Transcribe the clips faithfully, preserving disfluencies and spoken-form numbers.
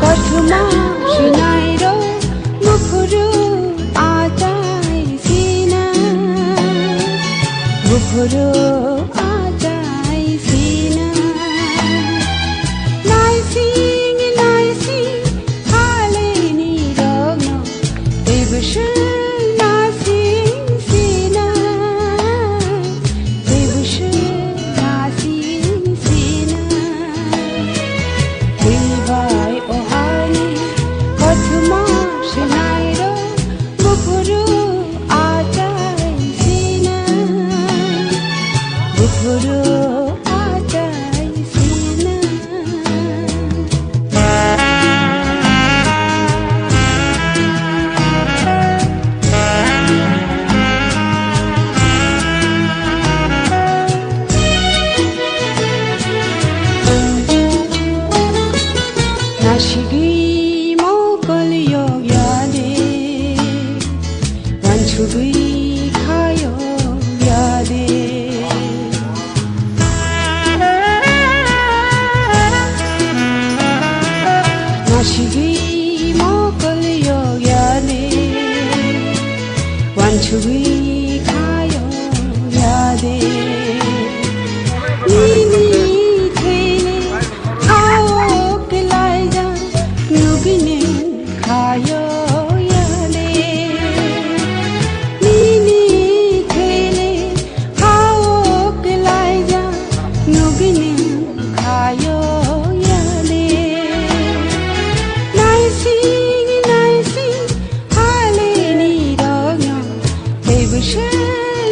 Kothoma swinairok buphuru achai sina, buphuru achai sina. Naising naising halini rokno teibo swng nasing sina, teibo swng nasing sina. Tei bai o hani kothoma swinairok buphuru achai sina, buphuru achai sina. Nasigwi mokol yok ya de, wansugwi kha yok ya de. Nasigwi mokol yok ya de, wansugwi kha yok ya de. Nini thele hao kelaijak nugwini khayo yale. Nini thele hao kelaijak nugwini khayo yale. Naising naising halini rokno teibo se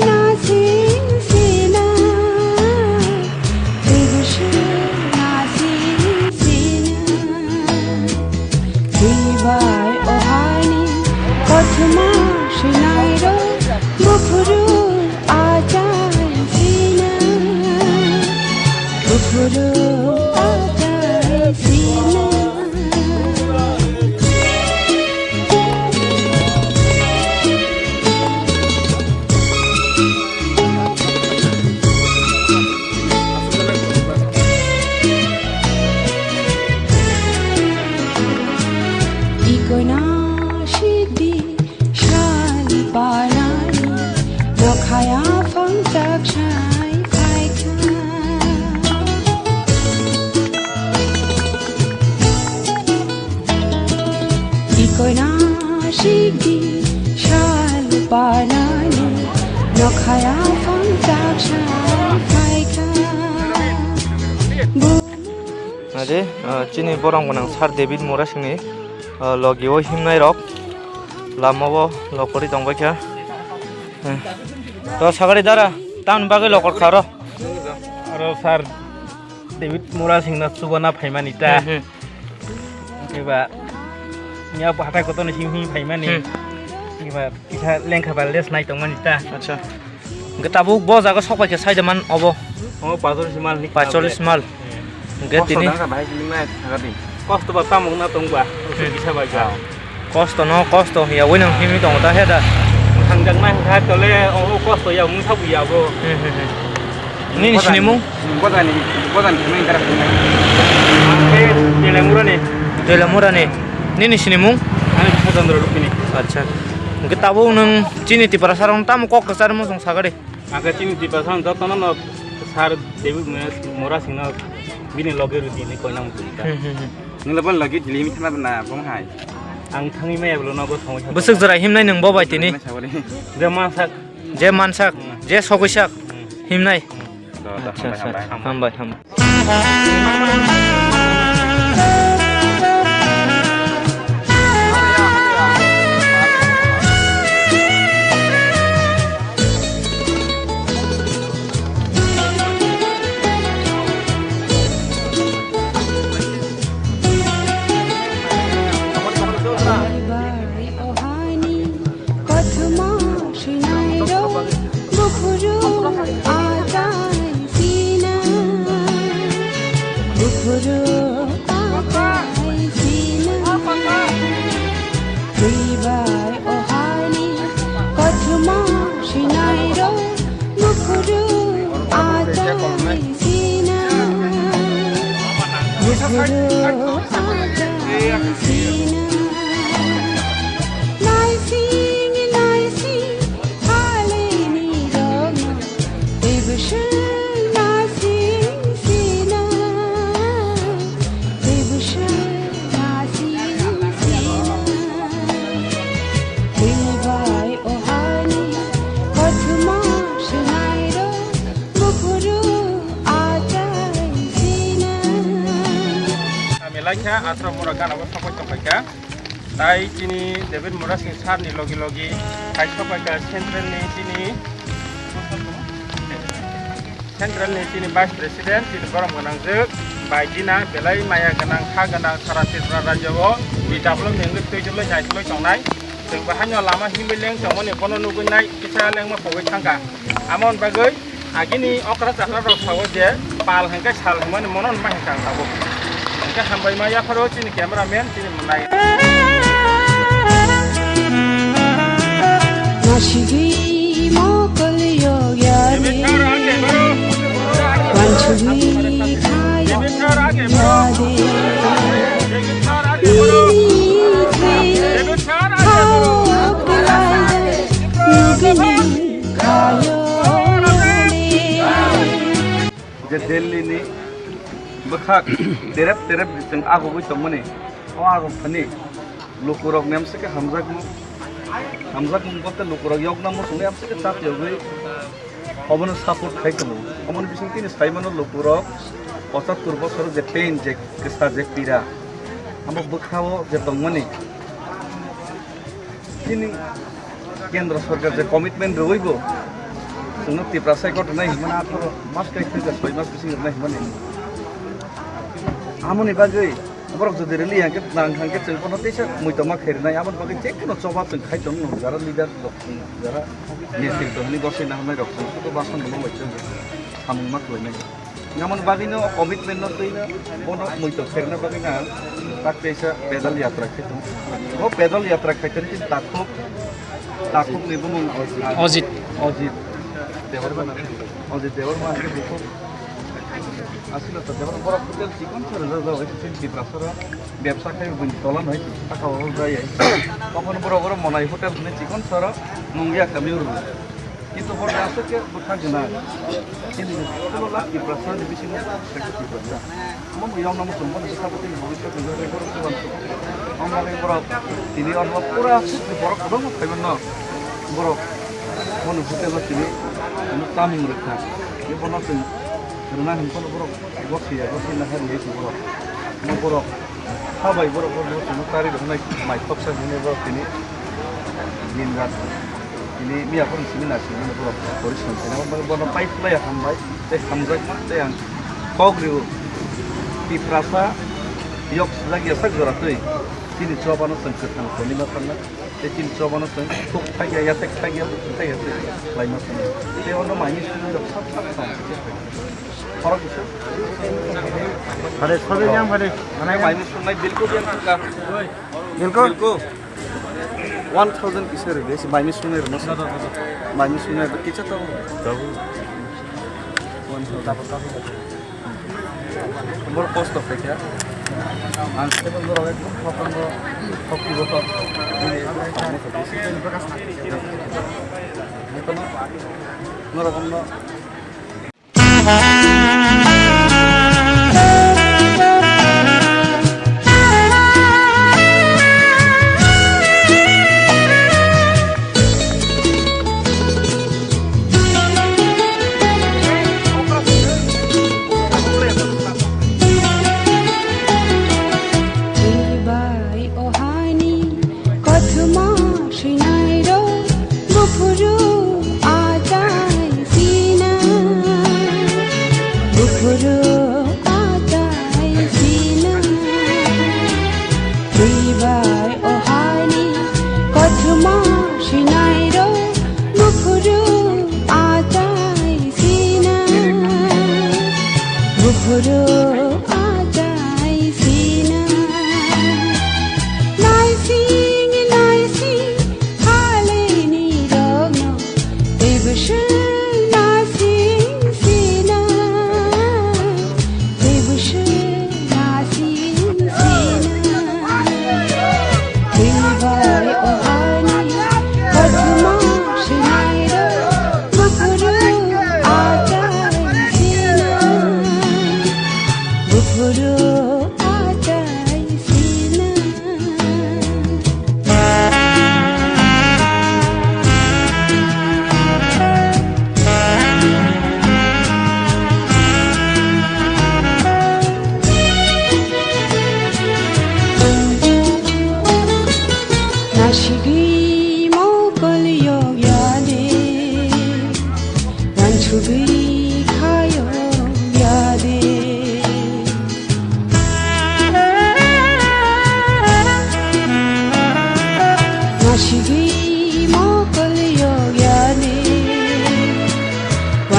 nasing sina, teibo se nasing sina. Tei bai o hani kothoma swinairok buphuru achai sina, buphuru achai sina. Ikoina sidi sali panani nokhaya phangchak sai phaikha. Ikoina sidi sal panani nokhaya phangchak sai phaikha. Ade, ah, chini borok gwnang Sir David Murasingni, ah, logi o himnai rok lama o lokorwi tongbaikha. Eh, to sagari dara, tamni bagwi lokor kha ro? Aro Sir David Murasingno chubana phaimani ta. Hmm, hmm. Eba, ya bo hatai kotorni simi simi phaimani. Hmm. Eba, kisa lengkha ba les nai tongmani ta. Acha. Hwnkhe tabuk bo jaga sok bai khe saida man obo. O, paitolish mal ni. Paitolish mal. Hmm. Hwnkhe tini. Kosto dangkha bahai simi nai thangadi. Kosto ba tamo wngna tongba. Hmm. Kisa bai ga. Kosto no kosto hiya, wai nang himwi tongo ta he da. Thangjaknai hwnkha tole, o, kosto ya, mungsa buya bo. Hmm, hmm, hmm. Nini sinimung? Bojani, bojani himwi gara himwi. Ang khe Telemurani. Telemurani. Nini sinimung? Ani Chandra Rupini. Acha. Hwnkhe tabuk nwng chini Tiprasa rok tamo kok kwchar mosong sagadi. Ang khe chini Tiprasa rok jotono no Sir David Murasingno bini loge rwdi hinwi koina muchung kha. Hmm, hmm, hmm. Nwng le bon logi dili mi thana bana bong hai. Ang thangwi maya bolo nogo thangwi. Bwswk jora himnai nwng bo bai tini? Je mansak. Je mansak, je sogwisak, himnai. Acha, acha, hambai, hambai. Kothoma swinairok buphuru Buru atai sina. Twi bai o hani kothoma sinai ro. Bukuru atai sina. Bukuru atai sina. Naising, naising, haleni rogno. Tebwswng naising sina. Tebwswng naising sina. Twi bai o hani kothoma sinai ro. Bukuru atai sina. Ami laikha, aswk mura gana bo sokoi tongkha. Tai chini David Murasing sir ni logi logi hai sokoi ka central ni chini, central ni chini vice president chini borom gwnang jwk bai dina belai maya gwnang kha gwnang sara Tripura rajyo o bita bolong ni wngwi twi joloi nai joloi tongnai. Chwng bo haino lama himwi leng tongmani bono nugwi nai kisa lengma pogwi thangkha. Amon bagwi agini okra chakra rok sao je pal hwnkhe sal hwnmani mono ma hwnkha ang tabuk. Hwnkhe hambai ma yapharo chini cameraman chini mwnai. Nasigwi mokol yogyani. Wansugwi khayo yade. Nini thai khao kwlai nugini. Je Delhi ni bwkhak terep terep chwng agugwi tongmani, o aguk thani lukurok nemsike hamjakmung, hamjakmung bote lukurok yokna muchungwi amsike chak yogwi obono support khai tongo. Omoni bising tini saimano lukurok pochattor bosor je pain je kwsa je pira amo bwkhao je tongmani. Chini kendra sarkar je commitment rwui bo chwngno Tiprasa gottonai hwnmani atharo mas kai thwngkha soi mas bising rwnai hwnmani. Amoni bagwi borok jodi rwli hwnkhe nang hwnkhe chwng bono teisa muitok ma khe rwnai. Amoni bagwi je kono choba chwng khai tongno jara leader rok chwng jara netrito hwnwi gosoi nang hwnai rok chwng sudo basan bono bai chwng samung ma khlainai. Namoni bagwino commitment no twino bono muitok kherna bagwino ang tak teisa pedal yatra khe tongo. O pedal yatra khaitoni chini takhuk, takhukni bumung Ojit. Ojit Debbarma. Ojit Debbarma hwnkhe bukhuk aswk ta Debbarma borok hotel chikon sara rwjak bai chini Tiprasaro bebsa khai bini tola no hai saka o jai. Tokon borok oro Monai hotel hwnwi chikon sara nungya kami oro. Kintu bo aswk khe bwkha gwnang. Chini ulo lak Tiprasa ni bisingo kaisa Tiprasa. Omo mui yong namo chwng bono bwkha bwtwi ni bwkha bwtwi ni borok se uansuk. Omo bagwi borok tini ono pura aswk borok kwbangma phaimanno. Borok bono hotel o tini ano chamung rwkha. Tei bono chwng rwna hwn phano borok gosiya gosi nahar rwya borok. Omo borok ha bai borok bono chwngno tari rwnai mai khoksa hwnwi borok tini din rat. Tini miya phano simi na simi borok porisom khaina, bono pai phlai hambai, tei hamjak, tei ang kok rio. Tiprasa yok sijak yasak jora twi, chini chobano chwng kwthang tongwi ma sanna, tei chini chobano chwng thuk thakya, yatek thakya, thuk thakya twi khlai ma sanna. Tei ono maini simi rok sak sak tong. Khorok bwswk. Hare, sobe yang hare. Maini sungnai bilkul yang thangka. Bilkul? Bilkul. One thousand kisa rwdi, ese maini sungnai rwma sa. Maini sungnai rwdi, kisa tamo? One thousand. Boro kosto khaikha. Ang stable borok ekdom khopang bo, khopki bo khop. Ini ekdom khopang bo khop. Ini kono norok no Bai o hani kothoma sinai ro, buphuru achai sina.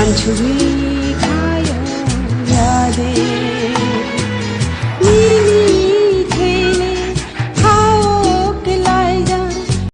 Manchuri.